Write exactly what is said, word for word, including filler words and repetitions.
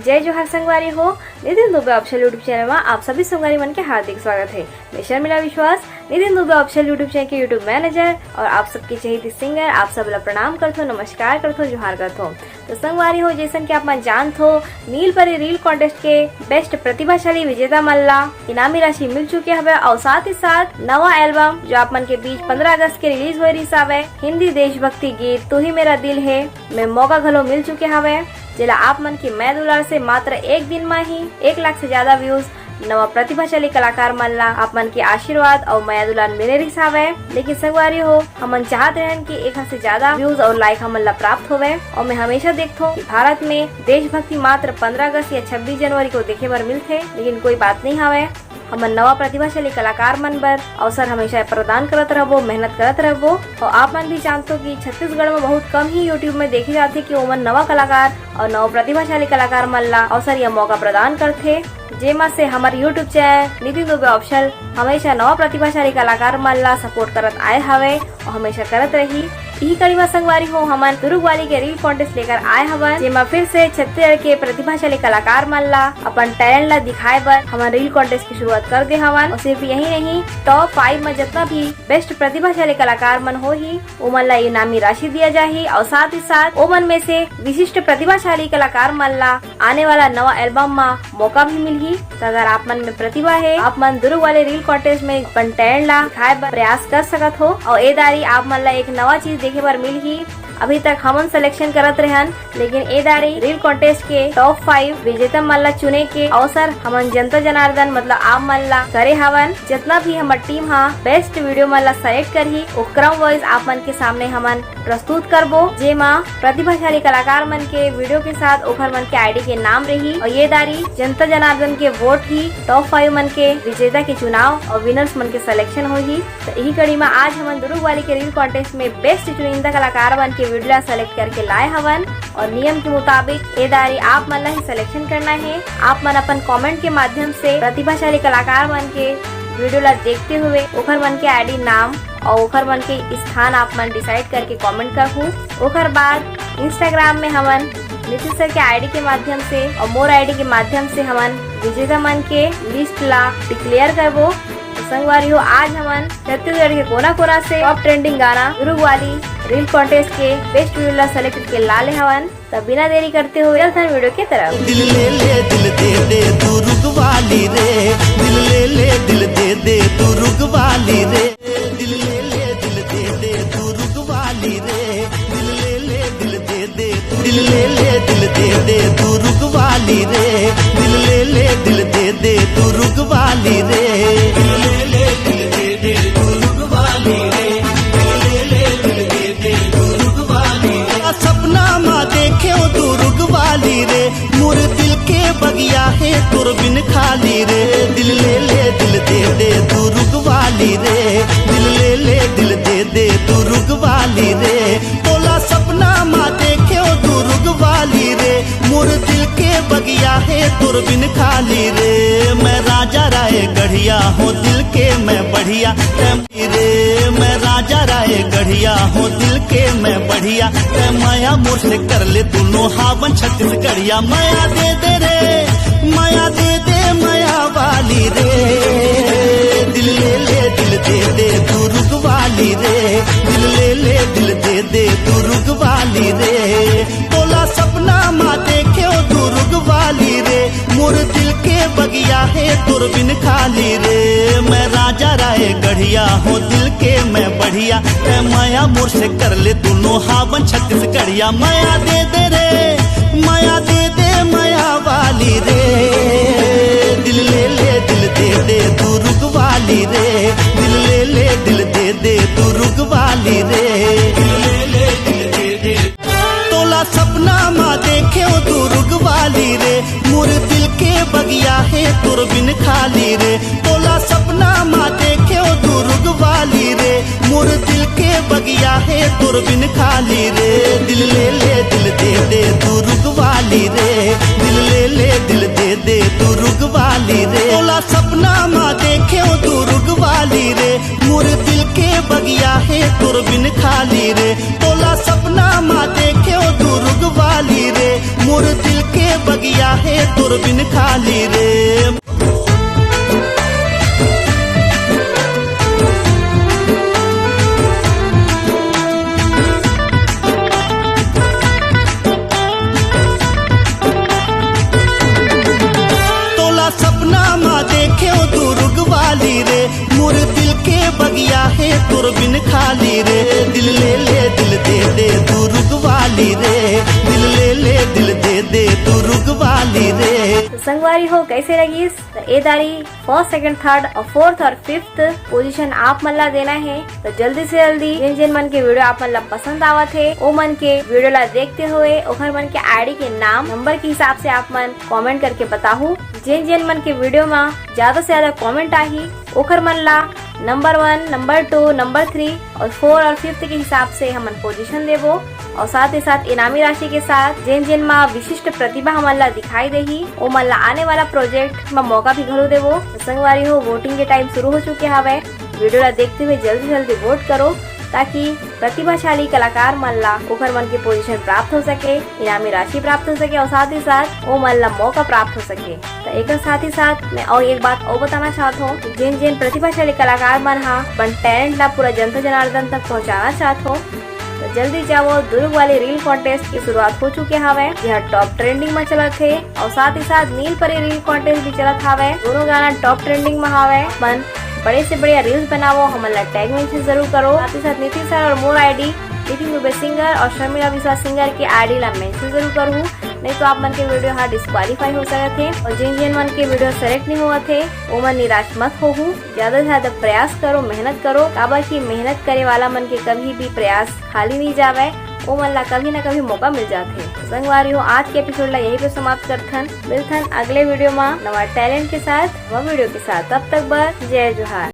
जय जोहार संगवारी हो, Nitin Dubey official YouTube channel में आप सभी संगवारी मन के हार्दिक स्वागत है। मैं शर्मिला विश्वास, Nitin Dubey official YouTube channel के YouTube मैनेजर और आप सबके चहेती सिंगर, आप सब ला प्रणाम करथो, नमस्कार करथो, जोहार करथो। तो संगवारी हो, जैसन कि आप मन जानत हो, नील परी रील कॉन्टेस्ट के बेस्ट प्रतिभाशाली विजेता मन ला इनामी राशि मिल चुके हवे और साथ ही साथ नवा एल्बम जो आप मन के बीच पंद्रह अगस्त के रिलीज होए रिहिस हवे, हिंदी देशभक्ति गीत तू ही मेरा दिल है में मौका घलो मिल चुके हवे, जेला आप मन के मया दुलार से मात्र एक दिन म ही एक लाख से ज्यादा व्यूज नवा प्रतिभाशाली कलाकार मन ला आप मन के आशीर्वाद और मया दुलार मिले रिहिस हवे। लेकिन संगवारी हो, हमन चाहत रहन कि एक से ज्यादा व्यूज और लाइक हमन ला प्राप्त होवे और मैं हमेशा देखथों कि भारत में देशभक्ति मात्र पंद्रह अगस्त या छब्बीस जनवरी को देखे बर मिलथे, लेकिन कोई बात नहीं हवे। हमन नवा प्रतिभाशाली कलाकार मन बर अवसर हमेशा प्रदान करत रहबो, मेहनत करत रहबो। और आप मन भी जानथो कि छत्तीसगढ़ में बहुत कम ही YouTube में देखे जाथे कि ओमन नवा कलाकार और नवा प्रतिभाशाली कलाकार मन ला अवसर या मौका प्रदान करथे, जेमा से हमर YouTube channel Nitin Dubey official हमेशा नवा प्रतिभाशाली कलाकार मन ला सपोर्ट करत आए हवे और हमेशा करत रही। इही कड़ी म संगवारी हो, हमन दुरुग वाली के रील कॉन्टेस्ट लेकर आए हवन, जेमा फिर से छत्तीसगढ़ के प्रतिभाशाली कलाकार मन ला अपन टैलेंट ला दिखाए बर हमन रील कॉन्टेस्ट की शुरुआत कर दे हवन। और सिर्फ यही नहीं, टॉप फाइव में जितना भी बेस्ट प्रतिभाशाली कलाकार मन होही, ओमन ला इनामी राशि दिया जाही और साथ ही साथ ओमन में से विशिष्ट प्रतिभाशाली कलाकार मन ला आने वाला नवा एल्बम मा मौका भी मिलही। तो अगर आप मन में प्रतिभा है, आप मन दुरुग वाले रील कॉन्टेस्ट में अपन टैलेंट ला दिखाए बर प्रयास कर सकत हो। और ए दारी आप मन ला एक नवा चीज देखे बर मिलही। अभी तक हमन सिलेक्शन करत रहन, लेकिन ए दारी रील कॉन्टेस्ट के टॉप फाइव विजेता मन ला चुने के अवसर हमन जनता जनार्दन, मतलब आप मन ला करे हवन। जितना भी हमर टीम हा बेस्ट वीडियो मन ला सेलेक्ट करही, ओ क्रम वाइज आप मन के सामने हमन प्रस्तुत करबो, जेमा प्रतिभाशाली कलाकार मन के वीडियो के साथ ओखर मन के आईडी के नाम रही और ये दारी जनता जनार्दन के वोट ही टॉप फाइव मन के विजेता के चुनाव और विनर्स मन के सिलेक्शन होही। तो यही कड़ी में आज हमन दुरुग वाली के रील कॉन्टेस्ट में बेस्ट चुनिंदा कलाकार मन के वीडियो ला सेलेक्ट करके लाए हवन और नियम के मुताबिक ए दारी आप मन ला ही सिलेक्शन करना है। आप मन अपन कमेंट के माध्यम से प्रतिभाशाली कलाकार मन के वीडियो ला देखते हुए ओखर मन के आईडी नाम और ओखर मन के स्थान आप मन डिसाइड करके कमेंट करहू। ओखर बाद इंस्टाग्राम में हमन नितिन सर के आईडी के माध्यम से और मोर आईडी के माध्यम से हमन विजेता मन के लिस्ट ला डिक्लेयर करबो। तो संगवारी हो, आज हमन छत्तीसगढ़ के कोना कोना से टॉप ट्रेंडिंग गाना दुरुग वाली रील कॉन्टेस्ट के बेस्ट वीडियो ला सेलेक्ट करके ला ले हवन। तब बिना देरी करते हुए चलथन वीडियो की तरफ। दिल ले ले दिल दे दे दुरुग वाली रे, दिल ले ले दिल दे दे दुरुग वाली रे, दिल ले ले दिल दे दे दुरुग वाली रे, दिल ले ले दिल दे दे, दिल ले ले दिल दे दे दुरुग वाली रे, दिल ले ले दिल दे दे दुरुग वाली रे, दिल ले ले दिल दे दे दुरुग वाली रे, दिल ले ले दिल दे दे दुरुग वाली रे। सपना मा देखे दुरुग वाली रे, मोर दिल के बगिया है तोर बिन खाली रे, दिल ले ले दिल दे दे दुरुग वाली रे, दिल ले ले दिल दे दे दुरुग वाली रे। तोला सपना मा देखे दुरुग वाली रे, मोर दिल के बगिया है तोर बिन खाली रे। मैं राजा राय गढ़िया हो दिल के मैं बढ़िया, तैं रे, मैं राजा राय गढ़िया हो दिल के मैं बढ़िया, तैं मया मोर से कर ले दुनो हावन छत्तीसगढ़िया। मया दे दे रे, मया दे दे मया वाली रे, दिल ले ले दिल दे दे दुरुग वाली रे, दिल ले ले दिल दे दे दुरुग वाली रे। तोला सपना मा देखे दुरुग वाली रे, मोर दिल के बगिया है तोर बिन खाली रे। मैं राजा राय गढ़िया हो दिल के मैं बढ़िया, तैं मया मोर से कर ले दुनो हावन छत्तीसगढ़िया। मया दे दे रे, मया दे दे मया वाली रे, दिल ले ले दिल दे दे दुरुग वाली रे, दिल ले ले दिल दे दे दुरुग वाली रे, दिल ले ले दिल दे दे। तोला सपना मा देखे दुरुग वाली रे, मोर दिल के बगिया है तोर बिन खाली रे। तोला सपना मा देखे दुरुग वाली रे, मोर दिल के बगिया है तोर बिन खाली रे। दिल ले ले दिल दे दे दुरुग वाली रे, दिल ले ले दिल दे दे दुरुग वाली रे। तोला सपना मा देखे दुरुग वाली रे, मोर दिल के बगिया है तोर बिन खाली रे। तोला सपना मा देखे दुरुग वाली रे, मोर दिल के बगिया हे तोर बिन खाली रे। तोला सपना मा देखेव दुरुग वाली रे, मोर दिल के बगिया हे तोर बिन खाली रे। दिल ले ले दिल दे दे दुरुग वाली रे, दिल ले ले दिल दे दे दुरुग वाली रे। तो संगवारी हो, कैसे लगिस? तो ए दारी फर्स्ट, सेकंड, थर्ड और फोर्थ और फिफ्थ पोजीशन आप मन ला देना है। तो जल्दी से जल्दी जिन जिन मन के वीडियो आप मन ला पसंद आवत हे, ओ मन के वीडियो ला देखते हुए ओखर मन के आईडी के नाम, नंबर के हिसाब से आप मन कमेंट करके बताहू। जिन जिन मन के वीडियो मा ज्यादा से ज्यादा कमेंट आही, ओखर मन ला नंबर वन, नंबर टू, नंबर थ्री और फोर और फिफ्थ के हिसाब से हमन पोजीशन देबो। और साथ ही साथ इनामी राशि के साथ जेन जेन मा विशिष्ट प्रतिभा हमन ला दिखाई देही, ओ मन ला आने वाला प्रोजेक्ट मा मौका भी घलो देबो। तो संगवारी हो, वोटिंग के टाइम शुरू हो चुके हवय। वीडियो ला देखते हुए जल्दी जल्दी वोट करो, ताकि प्रतिभाशाली कलाकार मन ला ओखर मन के पोजीशन प्राप्त हो सके, इनामी राशि प्राप्त हो सके और साथ ही साथ ओ मन ला मौका प्राप्त हो सके। तो एकर साथ ही साथ मैं और एक बात और बताना चाहत हूँ कि जेन जेन प्रतिभाशाली कलाकार मन हा अपन टैलेंट ला पूरा जनता जनार्दन तक पहुँचाना चाहत हो, तो जल्दी जाओ, दुरुग वाली रील कॉन्टेस्ट की शुरुआत हो चुके हवय, यह टॉप ट्रेंडिंग में चलत हे और साथ ही साथ नील परी रील कॉन्टेस्ट भी चलत हवय। दोनों गाना टॉप ट्रेंडिंग में हवय। मन बड़े से बढ़िया रील्स बनाओ, हमन ला टैग मेंशन जरूर करो। साथ ही साथ नीतीश सर और मोर आईडी नितिन दुबे सिंगर और शर्मिला विश्वास सिंगर के आईडी ला मेंशन जरूर करू, नहीं तो आप मन के वीडियो हा डिस्क्वालीफाई हो सकत हे। और जिन जिन मन के वीडियो सेलेक्ट नहीं होवत हे, ओ मन निराश मत होहू। ज्यादा से ज्यादा प्रयास करो, मेहनत करो, काबर कि मेहनत करे वाला मन के कभी भी प्रयास खाली नहीं जावय, ओ मन ला कभी ना कभी मौका मिल जाथे। संगवारी हो, आज के एपिसोड ला यही पे समाप्त करथन। मिलथन अगले वीडियो मा नवा टैलेंट के साथ, नवा वीडियो के साथ। तब तक बर जय जोहार।